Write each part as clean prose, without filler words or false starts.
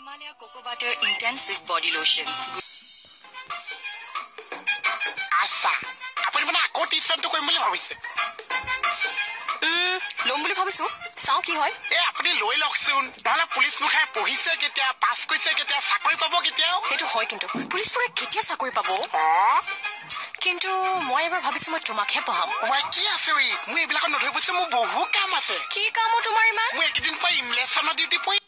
Himalaya cocoa butter intensive body lotion. আচ্ছা, আপুনি মানে আকৌ টিউচনটো কৰিম বুলি ভাবিছে? ল'ম বুলি ভাবিছো, চাওঁ কি হয়। এ আপুনি লৈ লওকচোন, নহ'লে পুলিচ মুখাই পঢ়িছে কেতিয়া, পাছ কৰিছে কেতিয়া, চাকৰি পাব কেতিয়া? সেইটো হয়, কিন্তু পুলিচবোৰে কেতিয়া চাকৰি পাব? কিন্তু মই এবাৰ ভাবিছো মই তোমাকহে পঢ়াম। কি আছে মোৰ এইবিলাকত নধৰিবচোন, মোৰ বহু কাম আছে। কি কাম তোমাৰ ইমান? মোৰ এইকেইদিন পৰা ইমলেশ্যনৰ ডিউটি পৰি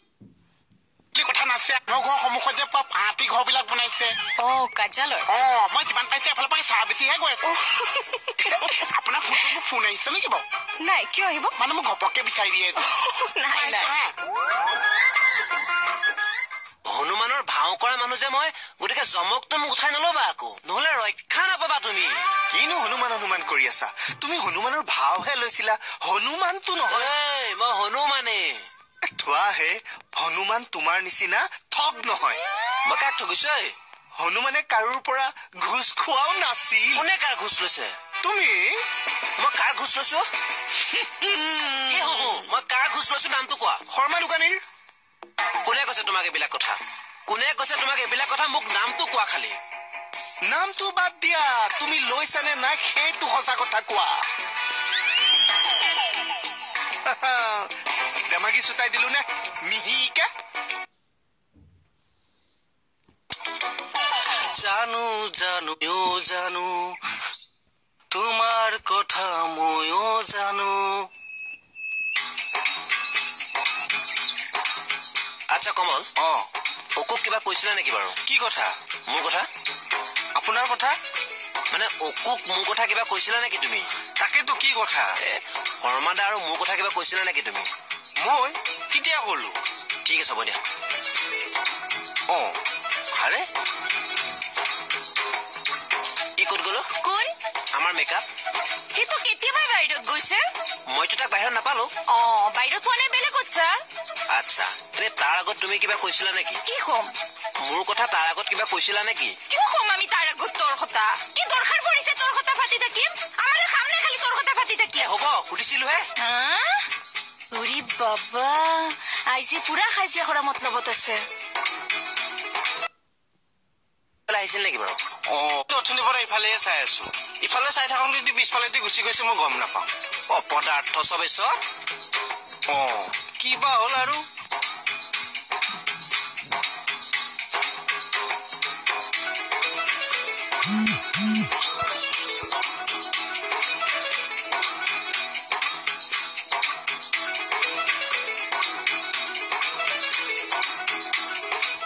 কথা নাছে। আমাৰ ঘৰৰ সন্মুখত যে পুৰা পাতি ঘৰবিলাক বনাইছে। অ, কাৰ্যালয়। অ, মই যিমান পাইছো এফালৰ পৰা চাহ বেছিহে গৈ আছো। আপোনাৰ ফোনটোত মোক ফোন আহিছে নেকি বাৰু? নাই, কিয় আহিব? মানে মোক ঘপককে বিচাৰি দিয়ে। নাই নাই। হনুমানৰ ভাও কৰা মানুহ যে মই, গতিকে জমকটো মোক উঠাই নলবা আকৌ, নহলে ৰক্ষা নাপাবা তুমি। কিনো হনুমান হনুমান কৰি আছা তুমি? হনুমানৰ ভাওহে লৈছিলা, হনুমানটো নহয়। মই হনুমানে। থোৱা হে, হনুমান তোমাৰ নিচিনা ঠগ নহয়। মই কাক ঠগিছো? হনুমানে কাৰোৰ পৰা ঘোচ খোৱাও নাছিল। কোনে কাৰ ঘোচ লৈছে? তুমি। মই কাৰ ঘোচ লৈছো? কি হ'ব, মই কাৰ ঘোচ লৈছো নামটো কোৱা। শৰ্মা দোকানীৰ। কোনে কৈছে তোমাক এইবিলাক কথা? কোনে কৈছে তোমাক এইবিলাক কথা? মোক নামটো কোৱা খালি। নামটো বাদ দিয়া, তুমি লৈছানে নাই সেইটো সঁচা কথা কোৱা। দেমাগি চুটাই দিলো নে মিহিকে? জানো জানো জানো তোমাৰ কথা ময়ো জানো। আচ্ছা কমল, অ, অকুক কিবা কৈছিলা নেকি বাৰু? কি কথা? মোৰ কথা? আপোনাৰ কথা? মানে অকুক মোৰ কথা কিবা কৈছিলা নেকি তুমি? তাকেতো, কি কথা? শৰ্মাদা আৰু মোৰ কথা কিবা কৈছিলা নেকি তুমি? মই কেতিয়া কলো? ঠিক আছে হ'ব দিয়া। অ, আৰে ই ক'ত গ'ল? কোন? আমাৰ মেকআপ। সেইটো কেতিয়াবাই বাহিৰত গৈছে। মইতো তাক বাহিৰত নাপালো। অ, বাহিৰত পোৱা নাই, বেলেগত চা। আচ্ছা, এনে তাৰ আগত তুমি কিবা কৈছিলা নেকি? কি ক'ম? মোৰ কথা তাৰ আগত কিবা কৈছিলা নেকি? কিয় ক'ম আমি তাৰ আগত তোৰ কথা? কি দৰকাৰ পৰিছে তোৰ কথা ফাটি থাকিম? আমাৰ কাম নাই খালি তোৰ কথা ফাটি থাকিম। হ'ব, সুধিছিলোহে। উৰি বাবা, আইজি পুৰা খাজিয়া কৰা মতলবত আছে। আহিছিল নেকি বাৰু? অ, অথনিৰ পৰা ইফালে চাই আছো। ইফালে চাই থাকোঁতে যদি পিছফালেদি গুচি গৈছে মই গম নাপাওঁ। অপদাৰ্থ চবে চব। অ, কি বা হ'ল আৰু?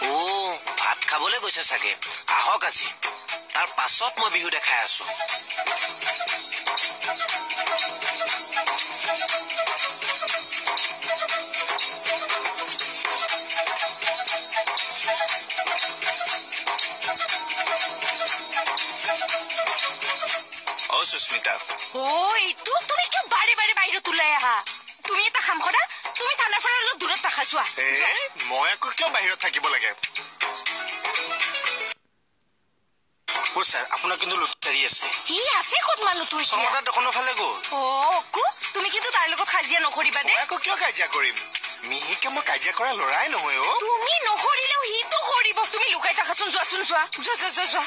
অ, ভাত খাবলৈ গৈছে চাগে। আহক আজি, তাৰ পাছত মই বিহু দেখাই আছো। অ সুস্মিতা। অ, এইটো তুমি কিয় বাৰে বাৰে বাহিৰত ওলাই আহা? তুমি এটা কাম কৰা, তুমি থানাৰ পৰা অলপ দূৰত থাকা। যোৱা। মই আকৌ কিয় বাহিৰত থাকিব লাগে? অ ছাৰ, আপোনাৰ কিন্তু লুচাৰি আছে। সি আছে ক'ত মানুহটো এতিয়া? শৰ্মাদাৰ দোকানৰ ফালে গ'ল। অ, অকু, তুমি কিন্তু তাৰ লগত কাজিয়া নকৰিবা দেই। মই আকৌ কিয় কাজিয়া কৰিম? মিহিকে মই কাজিয়া কৰা ল'ৰাই নহয়। অ, তুমি নকৰিলেও সিটো কৰিব। তুমি লুকাই থাকাচোন। যোৱাচোন, যোৱা যোৱা যোৱা যোৱা যোৱা।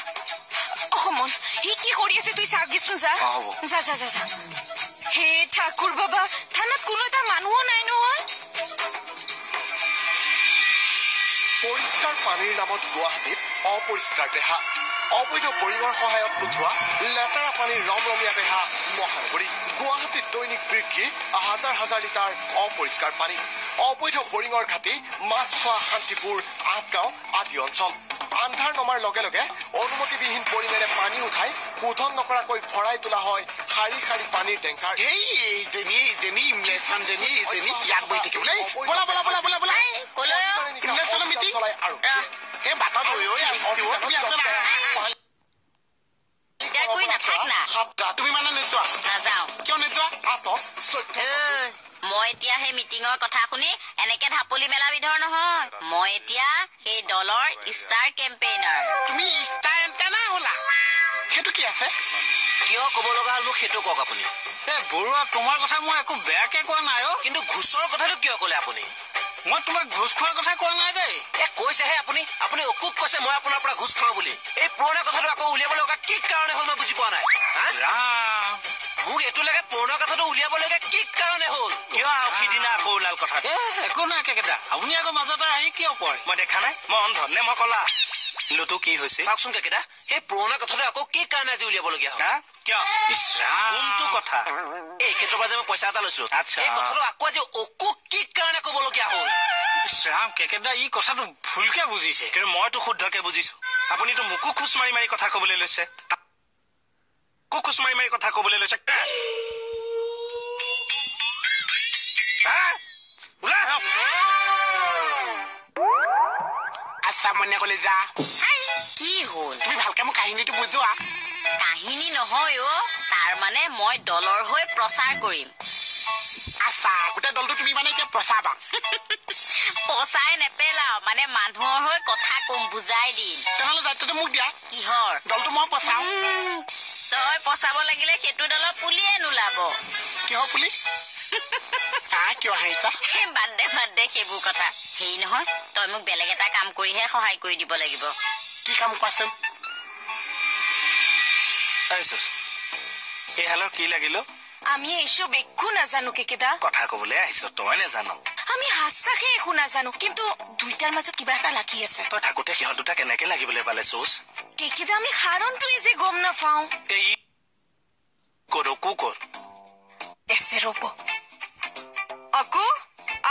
অসমন, সি কি কৰি আছে তুই চাগিচোন। যা যা যা যা যা। হে ঠাকুৰ বাবা, থানাত কোনো এটা মানুহো নাই নহয়। পৰিষ্কাৰ পানীৰ নামত গুৱাহাটীত অপৰিষ্কাৰ বেহা। অবৈধ বৰিঙৰ সহায়ত উঠোৱা লেতেৰা পানীৰ ৰমৰমীয়া বেহা মহানগৰী। গুৱাহাটীত দৈনিক বিক্ৰী হাজাৰ হাজাৰ লিটাৰ অপৰিষ্কাৰ পানী। অবৈধ বৰিঙৰ ঘাটি মাছখোৱা, শান্তিপুৰ, আঠগাঁও আদি অঞ্চল। আন্ধাৰ নমাৰ লগে লগে অনুমতিবিহীন বৰিঙেৰে পানী উঠাই শোধন নকৰাকৈ ভৰাই তোলা হয় শাৰী শাৰী পানীৰ টেংকাৰ। ইয়াত বহি থাকিবলৈ। ব'লা ব'লা ব'লা ব'লা ব'লা। মিটিং তুমি মানে নোযোৱা? নাযাওঁ। কিয় নোযোৱা? মই এতিয়া সেই মিটিঙৰ কথা শুনি এনেকে ঢাপলি মেলা বিধৰ নহয়। মই এতিয়া সেই দলৰ ষ্টাৰ কেম্পেইনাৰ। তুমি ষ্টাৰ এণ্টেনাৰ হলা? সেইটো কি আছে? কিয় ক'ব লগা হ'ল মোক সেইটো কওক আপুনি। এ বৰুৱা, তোমাৰ কথা মই একো বেয়াকে কোৱা নাই অ। কিন্তু ঘোচৰ কথাটো কিয় ক'লে আপুনি? মই তোমাক ঘোচ খোৱাৰ কথা কোৱা নাই দেই। এ কৈছে। কৈছেহে আপুনি? আপুনি অকুক কৈছে মই আপোনাৰ পৰা ঘোচ খাওঁ বুলি। এই পুৰণা কথাটো আকৌ উলিয়াব লগা কি কাৰণে হ'ল মই বুজি পোৱা নাই। মোক এইটো লাগে, পুৰণা কথাটো উলিয়াব লগা কি কাৰণে হ'ল? কিয় সিদিনা আকৌ ওলাল কথা? একো নাই কেকেদা, আপুনি আকৌ মাজতে আহি কিয় পৰে? মই দেখা নাই, মই অন্ধ নে মই কলা? লুটু কি হৈছে চাওকচোন কেকেদা, সেই পুৰণা কথাটো আকৌ কি কাৰণে আজি উলিয়াবলগীয়া হ'ল? কিয়, কোনটো কথা? এই ক্ষেত্ৰৰ পৰা যে মই পইচা এটা লৈছিলো, এই কথাটো আকৌ আজি অকুক কি কাৰণে কবলগীয়া হ'ল? ৰাম কেকেদা, ই কথাটো ভুলকে বুজিছে। কিন্তু মইতো শুদ্ধকে বুজিছো। আপুনিতো মোকো খোজ মাৰি মাৰি কথা কবলৈ লৈছে, খোজ মাৰি মাৰি কথা কবলৈ লৈছে। আচ্ছা মনে কলে যা, কি হ'ল? তুমি ভালকে মোক কাহিনীটো বুজোৱা। কাহিনী নহয় অ, তাৰ মানে মই দলৰ হৈ প্ৰচাৰ কৰিম। আচ্ছা, গোটেই দলটো তুমি মানে এতিয়া প্ৰচাবা? পচাই নেপেলাও, মানে মানুহৰ হৈ কথা কম, বুজাই দিম। তেনেহ'লে দায়িত্বটো মোক দিয়া। কিহৰ? দলটো মই পচাও। তই পচাব লাগিলে সেইটো দলৰ পুলিয়ে নোলাব। কিহৰ পুলি? কিয় হাঁহিছা? বাদ দে বাদ দে সেইবোৰ কথা। হেৰি নহয়, তই মোক বেলেগ এটা কাম কৰিহে সহায় কৰি দিব লাগিব। কি কাম কোৱাচোন? এই হালৰ কি লাগিল? আমি এইসব একো নাজানো কেকেদা। কথা কবলৈ আহিছ তই নাজান? আমি সঁচাকে একো নাজানো, কিন্তু দুইটাৰ মাজত কিবা এটা লাগি আছে। তই থাকোতে সিহঁত দুটা কেনেকে লাগিবলৈ পালে চোচ? কেকেদা, আমি কাৰণটোৱে যে গম নাপাওঁ। ক'ত অকু ক'ত? এছে ৰ'ব, আকু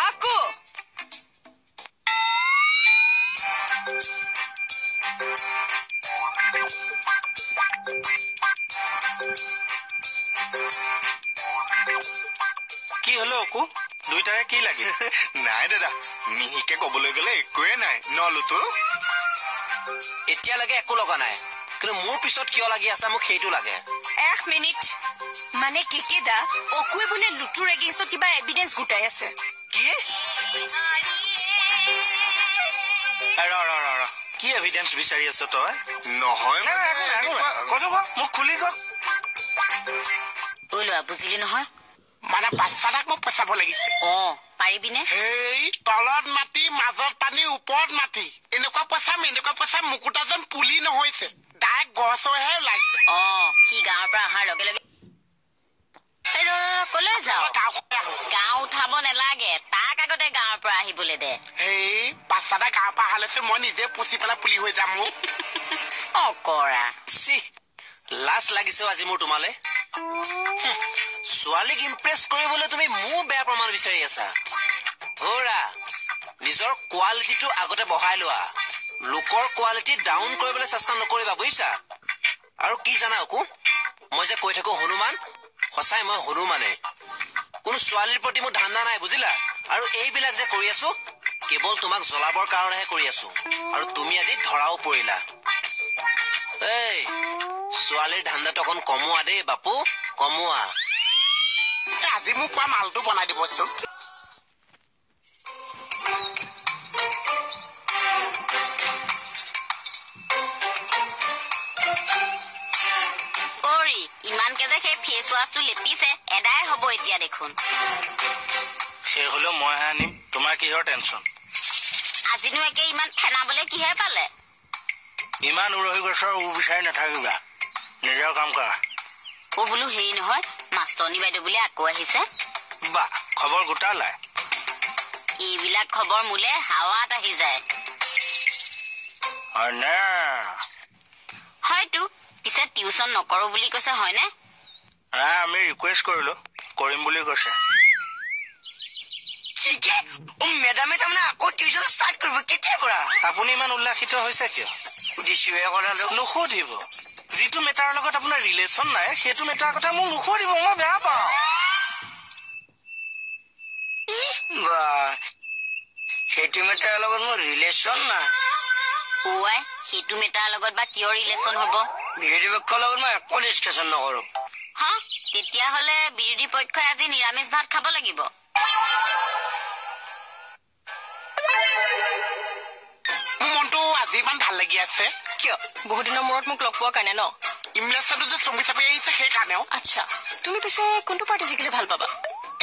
আকু। কি হলো অকু, দুইটাৰে কি লাগিল? নাই দাদা, মিহিকে কবলৈ গ'লে একোৱে নাই। নলুতো এতিয়ালৈকে একো লগা নাই, কিন্তু মোৰ পিছত কিয় লাগি আছা মোক সেইটো লাগে। এক মিনিট, মানে কেকেদা, অকুৱে বোলে লুটুৰ এগেইনষ্টত কিবা এভিডেন্স গোটাই আছে। কি? কি এভিডেন্স বিচাৰি আছ তই? নহয় মোক খুলি ক। ওলোৱা, বুজিলি নহয়? মানে বাচ্ছাটাক মই পচাব লাগিছে। অ পাৰিবিনে? এই তলত মাটি, মাজত পানী, ওপৰত মাটি, এনেকুৱা পচাম এনেকুৱা পচাম মুকুতাজন পুলি নহৈছে, ডাইৰেক্ট গছৰহে ওলাইছে। অ সি গাঁৱৰ পৰা অহাৰ লগে লগে কলৈ যাওঁ? গাঁও উঠাব নেলাগে, তাক আগতে গাঁৱৰ পৰা আহিবলৈ দে। এই বাচ্ছাটা গাঁৱৰ পৰা অহালৈছে মই নিজে পচি পেলাই পুলি হৈ যাম। অ কৰা লাজ লাগিছে আজি মোৰ তোমালে। ছোৱালীক ইমপ্ৰেছ কৰিবলৈ তুমি মোৰ বেয়া প্ৰমাণ বিচাৰি আছা। হৰা, নিজৰ কোৱালিটিটো আগতে বঢ়াই লোৱা, লোকৰ কোৱালিটি ডাউন কৰিবলৈ চেষ্টা নকৰিবা, বুজিছা? আৰু কি জানা অকু, মই যে কৈ থাকো হনুমান, সঁচাই মই হনুমানে। কোনো ছোৱালীৰ প্ৰতি মোৰ ধান্দা নাই, বুজিলা? আৰু এইবিলাক যে কৰি আছো কেৱল তোমাক জ্বলাবৰ কাৰণেহে কৰি আছো, আৰু তুমি আজি ধৰাও পৰিলা। এই ছোৱালীৰ ধান্দাটো অকণ কমোৱা দেই বাপু, কমোৱা। আজি মোক কোৱা মালটো বনাই দিবচোন। ইমানকে যে সেই ফেচ ৱাছটো লেপিছে, এদাই হ'ব এতিয়া দেখোন। সেই হলেও মইহে আনিম, তোমাৰ কিহৰ টেনচন? আজিনো একে ইমান ফেনাবলে কিহে পালে? ইমান উৰহি গছৰ উ বিচাৰি নাথাকিবা, নিজৰ কাম কৰা। অ বোলো হেৰি নহয়, মাষ্টৰণী বাইদেউ বোলে আকৌ আহিছে। বা খবৰ গোটালাই? এইবিলাক খবৰ মোলে হাৱাত আহি যায়। হয়তো পিছে টিউচন নকৰো বুলি কৈছে, হয়নে? আমি ৰিকুৱেষ্ট কৰিলো, কৰিম বুলি কৈছে। মেডামে তাৰমানে আকৌ টিউচন ষ্টাৰ্ট কৰিব কেতিয়াৰ পৰা? আপুনি ইমান উল্লাসিত হৈছে কিয়? সুধিছোহে কথাটো। নুসুধিব, যিটো মেটাৰৰ লগত আপোনাৰ ৰিলেশ্যন নাই সেইটো মেটাৰৰ কথা মোক নুসুধিব, মই বেয়া পাওঁ। সেইটো মেটাৰৰ লগত মোৰ ৰিলেশ্যন নাই। ওৱাই, সেইটো মেটাৰৰ লগত বা কিয় ৰিলেশ্যন হ'ব? বিৰোধী পক্ষৰ লগত মই একো ডিছকাশ্যন নকৰো। হা, তেতিয়াহ'লে বিৰোধী পক্ষই আজি নিৰামিষ ভাত খাব লাগিব। মোৰ মনটো আজি ইমান ভাল লাগি আছে। কিয়? বহুত দিনৰ মূৰত মোক লগ পোৱাৰ কাৰণে ন? ইমলেছটো যে চুমি চাপি আহিছে সেইকাৰণেও। আচ্ছা, তুমি পিছে কোনটো পাৰ্টি জিকিলে ভাল পাবা?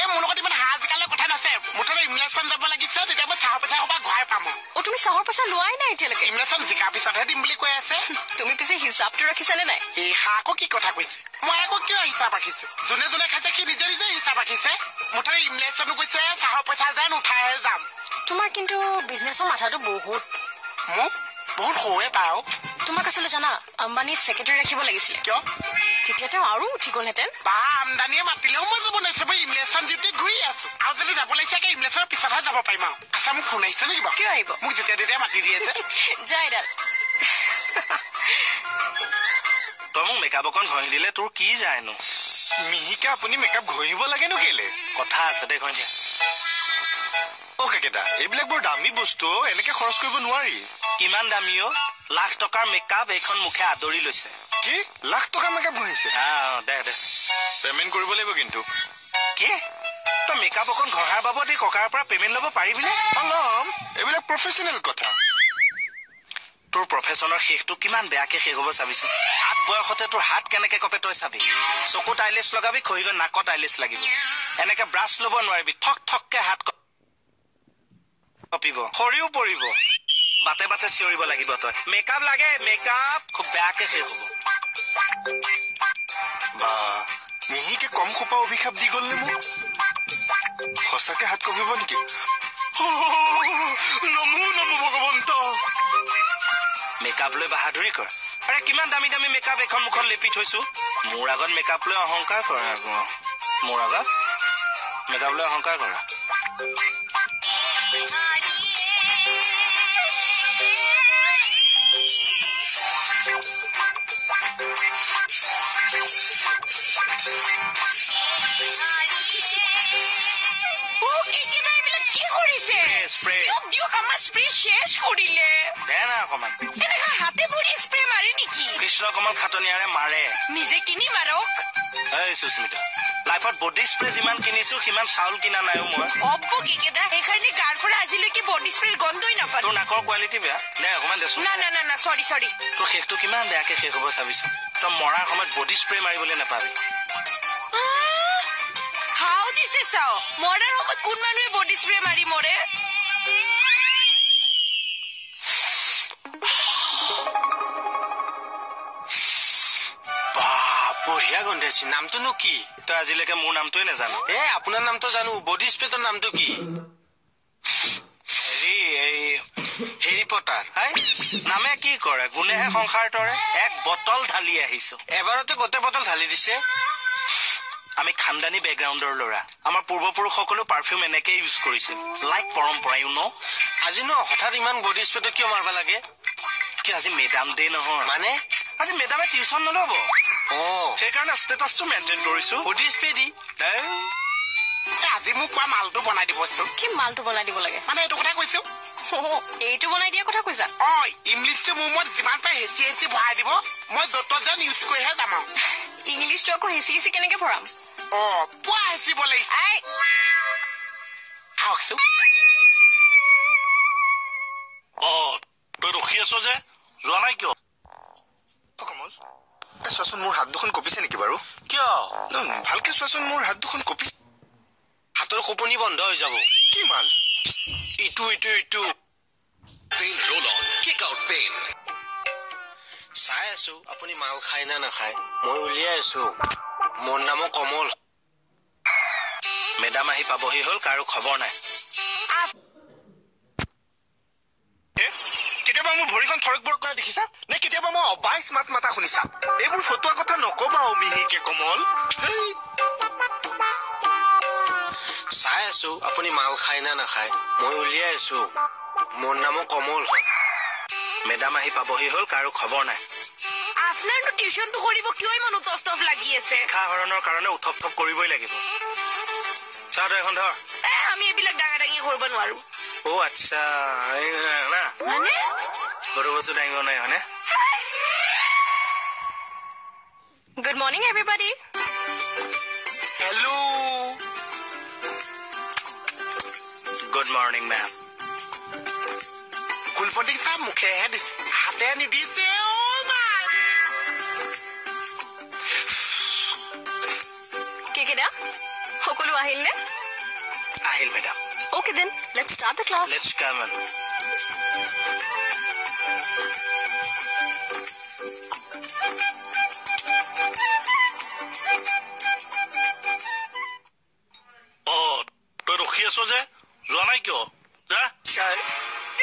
এই মোৰ লগত ইমান হাঁহ জিকালে কথা আছে। মুঠতে ইমলেশ্যন যাব লাগিছে, তেতিয়া মই চাহৰ পইচা সোপা ঘূৰাই পাম। অ, তুমি চাহৰ পইচা লোৱাই নাই এতিয়ালৈকে? ইমলেশ্যন জিকাৰ পিছতহে দিম বুলি কৈ আছে। তুমি পিছে হিচাপটো ৰাখিছানে নাই? এই আকৌ কি কথা কৈছে, মই আকৌ কিয় হিচাপ ৰাখিছো? যোনে যোনে খাইছে সি নিজে নিজে হিচাপ ৰাখিছে। মুঠতে ইমলেশ্যনো কৈছে চাহৰ পইচা যেন উঠাইহে যাম। তোমাৰ কিন্তু বিজনেছৰ মাথাটো বহুত। মোক বহুত সৰুৱে পায়। তোমাক আচলতে জানা, আম্বানীৰ ছেক্ৰেটাৰী ৰাখিব লাগিছিলে। কিয়? তেতিয়া তেওঁ আৰু উঠি গ'লহেঁতেন। বা আমদানিয়ে মাতিলেও মই যাব নোৱাৰিছো, মই ইমলেশ্যন ডিউটিত ঘূৰি আছো। আৰু যদি যাব লাগিছে একে ইমলেশ্যনৰ পিছতহে যাব পাৰিম। আৰু আচ্ছা, মোক ফোন আহিছে নেকি বাৰু? কিয় আহিব? মোক যেতিয়া তেতিয়া মাতি দিয়ে যে। যা এডাল। তই মোক মেকআপ অকণ ঘঁহি দিলে তোৰ কি যায়নো? মিহিকে আপুনি মেকআপ ঘঁহিব লাগেনো কেলে? কথা আছে দে, ঘঁহি দিয়া। অ কেকেদা, এইবিলাক বৰ দামী বস্তু, এনেকে খৰচ কৰিব নোৱাৰি। কিমান দামী অ? লাখ টকাৰ মেকআপ এইখন মুখে আদৰি লৈছে। কি লাখ টকাৰ মেকআপ ঘঁহিছে? দে দে, পেমেণ্ট কৰিব লাগিব কিন্তু। কি তই মেকআপ অকণ ঘঁহাৰ বাবদ এই ককাৰ পৰা পেমেণ্ট ল'ব পাৰিবিনে? ল'ম, এইবিলাক প্ৰফেচনেল কথা। তোৰ প্ৰফেচনৰ শেষটো কিমান বেয়াকে শেষ হ'ব চাবিচোন। আঠ বয়সতে তোৰ হাত কেনেকে কপে তই চাবি। চকুত আইলেছ লগাবি, খহি গৈ নাকত আইলেছ লাগিব। এনেকে ব্ৰাছ ল'ব নোৱাৰিবি, ঠক ঠককে হাত কপিব, সৰিও পৰিব, বাটে বাটে চিঞৰিব লাগিব তই। মেকআপ লাগে, মেকআপ খুব বেয়াকে শেষ হ'ব। বা মিহিকে কম খোপা অভিশাপ দি গ'ল নে মোক? সঁচাকে হাত কপিব নেকি? নমো নমো ভগৱন্ত। মেকআপ লৈ বাহাদুৰি কৰ। আৰে কিমান দামী দামী মেকআপ এইখন মুখত লেপি থৈছো। মোৰ আগত মেকআপ লৈ অহংকাৰ কৰা আকৌ। মোৰ আগত মেকআপ লৈ অহংকাৰ কৰা। কৃষ্ণ কমল খাটনিয়াৰে মাৰে। নিজে কিনি মাৰক। এই সুস্মিতা, লাইফত বডি স্প্ৰে যিমান কিনিছো সিমান চাউল কিনা নাই মই। অব্ব কেকেদা, সেইকাৰণে গাৰ পৰা আজিলৈকে বডি স্প্ৰেৰ গন্ধই নাপালো। তোৰ নাকৰ কোৱালিটি বেয়া। দে অকমান দেচোন। না না না না, চৰি চৰি। তোৰ শেষটো কিমান বেয়াকে শেষ হ'ব চাবিচোন। তই মৰাৰ সময়ত বডি স্প্ৰে মাৰিবলৈ নাপাবি। হাও দিছে চাও, মৰাৰ সময়ত কোন মানুহে বডি স্প্ৰে মাৰি মৰে? বঢ়িয়া গোন্ধাইছে। নামটোনো কি? তই আজিলৈকে মোৰ নামটোৱে নাজানো। এ আপোনাৰ নামটো জানো, বডি স্প্ৰেটোৰ নামটো কি? হেৰি, এই হেৰি পটাৰ। হাই, নামে কি কৰে, গুণেহে সংসাৰ তৰে। এক বটল ঢালি আহিছো। এবাৰতে গোটেই বটল ঢালি দিছে। আমি খানদানী বেকগ্ৰাউণ্ডৰ ল'ৰা, আমাৰ পূৰ্বপুৰুষসকলেও পাৰফিউম এনেকে ইউজ কৰিছিল, লাইক পৰম্পৰা, you know. আজি ন হঠাৎ ইমান বডি স্প্ৰেটো কিয় মাৰিব লাগে? কি আজি মেডাম ডে নহয়? মানে আজি মেডামে টিউচন নল'ব, সেইকাৰণে ষ্টেটাছটো মেইনটেইন কৰিছো। বডি স্প্ৰে দি। আজি মোক কোৱা মালটো বনাই দিবচোন। কি মালটো বনাই দিব লাগে? মানে এইটো কথা কৈছো। এইটো বনাই দিয়া কথা কৈছা? অ, ইংলিছটো মোৰ মত যিমান পাৰে হেঁচি হেঁচি ভৰাই দিব, মই য'ত যেন ইউজ কৰিহে যাম। আৰু ইংলিছটো আকৌ হেঁচি হেঁচি কেনেকে ভৰাম? অ, পুৱা হেঁচিব লাগিছে। আহকচোন। অ, তই ৰখি আছ যে, যোৱা নাই কিয়? কমল, চোৱাচোন মোৰ হাত দুখন কঁপিছে নেকি বাৰু? কিয়? ভালকে চোৱাচোন, মোৰ হাত দুখন কঁপিছে। হাতৰ কঁপনি বন্ধ হৈ যাব। কি মাল? ইটো ইটো ইটো। Pain roll on, kick out pain. চাই আছো আপুনি মাল খায় না নাখায়, মই উলিয়াই আছো। মোৰ নামো কমল। মেডাম আহি পাবহি হ'ল, কাৰো খবৰ নাই। কেতিয়াবা মোৰ ভৰিখন থৰক বৰক কৰা দেখিছা নে? কেতিয়াবা মই অবাইচ মাত মাতা শুনিছা? এইবোৰ ফটোৱা কথা নকবা অ মিহিকে কমল। চাই আছো আপুনি মাল খায় না নাখায়, মই উলিয়াই আছো। মোৰ নামো কমল হয়। মেডাম আহি পাবহি হ'ল, কাৰো খবৰ নাই। আপোনাৰনো টিউচনটো কৰিব কিয় ইমান উতস্তফ লাগি আছে? শিক্ষা আহৰণৰ কাৰণে উথপ থপ কৰিবই লাগিব। চা তই এখন ধৰ। আমি এইবিলাক ডাঙা ডাঙি কৰিব নোৱাৰো। অ আচ্ছা, না মানে গৰু বস্তু দাঙিব নাই হয়নে? Good morning everybody. Hello. Good morning ma'am. কুলপতিক চাহ মুখেহে দিছে, হাতে নিদিছে। কেকেদা, সকলো আহিল নে? আহিল madam. Okay then, let's start the class. Let's come on. অ, তই ৰখি আছ যে, যোৱা নাই কিয়? যা। ছাৰ,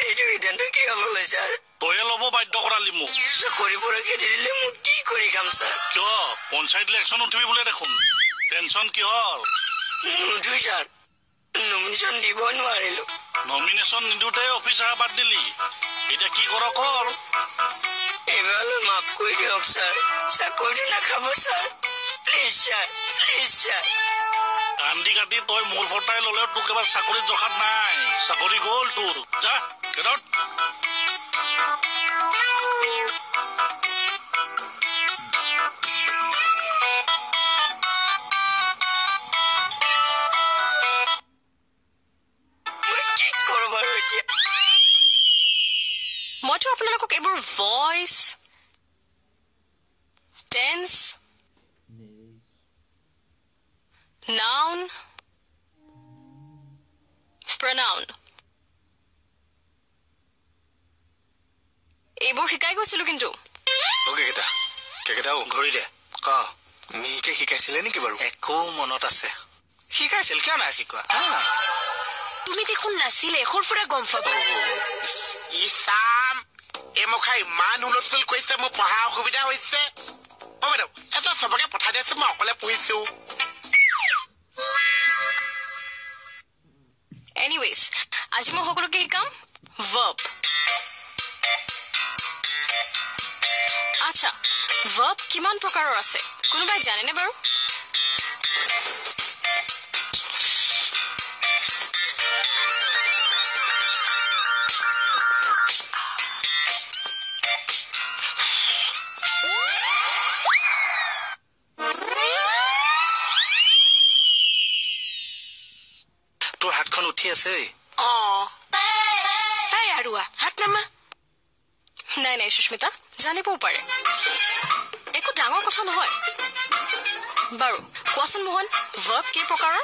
এইটো সিদ্ধান্ত কিয় ল'লে ছাৰ? তয়ে ল'ব বাধ্য কৰালি মোক। চাকৰিৰ পৰা খেদি দিলে মোক কি কৰি খাম ছাৰ? কিয়, পঞ্চায়ত ইলেকশ্যন উঠিবি বোলে দেখোন, টেনচন কিহৰ? নুঠো ছাৰ, নমিনেশ্যন দিব নোৱাৰিলো। নমিনেশ্যন নিদিওঁতে অফিচাৰ বাদ দিলি, এতিয়া কি কৰ কৰ। এইবাৰলৈ মাফ কৰি দিয়ক ছাৰ, চাকৰিটো নাখাব sir, please sir, please sir. কান্দি কাটি তই মূৰ ফটাই ললেও তোক এবাৰ চাকৰিত জখাত নাই, চাকৰি গ'ল তোৰ। যা, গেট আউট। মই কি কৰোঁ বাৰু এতিয়া? মইতো আপোনালোকক এইবোৰ ভইচ, টেন্স, নাউন, প্ৰনাউন এইবোৰ শিকাই গৈছিলো কিন্তু। কেকেটা কেকেটাও ঘড়ী দে। ক, মিহিকে শিকাইছিলে নেকি বাৰু? একো মনত আছে, শিকাইছিল, কিয় নাই শিকোৱা? তুমি দেখোন নাছিলে, সৰু ফুৰা গম পাবা। ইছাম, এই মুখা ইমান হুলস্থুল কৰিছে, মোৰ পঢ়া অসুবিধা হৈছে। অ বাইদেউ, এটা চবকে পঠাই দিয়াচোন, মই অকলে পঢ়িছো। এনিৱেজ, আজি মই সকলোকে শিকাম ভাৰ্ব। আচ্ছা, ভাৰ্ব কিমান প্ৰকাৰৰ আছে কোনোবাই জানেনে বাৰু? তোৰ হাতখন উঠি আছে। অ আৰুৱা, হাত নামা। নাই নাই সুস্মিতা, জানিবও পাৰে, একো ডাঙৰ কথা নহয়। বাৰু কোৱাচোন মোহন, ভাৰ্ব কেই প্ৰকাৰৰ?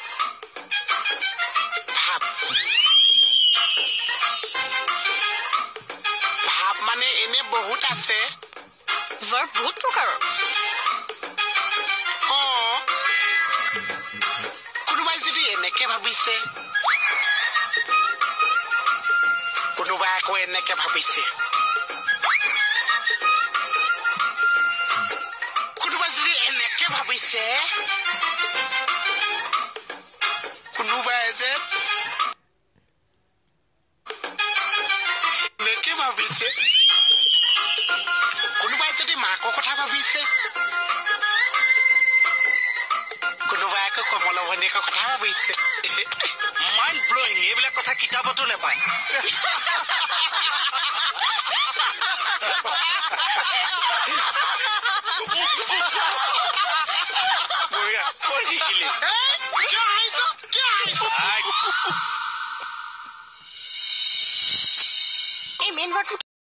ভাৱ ভাৱ মানে এনে বহুত আছে। ভাৰ্ব বহুত প্ৰকাৰৰ। অ, কোনোবাই যদি এনেকে ভাবিছে, কোনোবাই আকৌ এনেকে ভাবিছে, কোনোবাই যদি এনেকে ভাবিছে, কোনোবাই যে এনেকে ভাবিছে, কোনোবাই যদি মাকৰ কথা ভাবিছে, কোনোবাই আকৌ কমলা ভনীয়েকৰ কথা ভাবিছে। মাইণ্ড ব্লয়িং, এইবিলাক কথা কিতাপতো নাপায়। ক'ত শিকিলি? কিয় হাঁহিছ? কিয় হাঁহিছ? এই মেইন ৱৰ্ডটো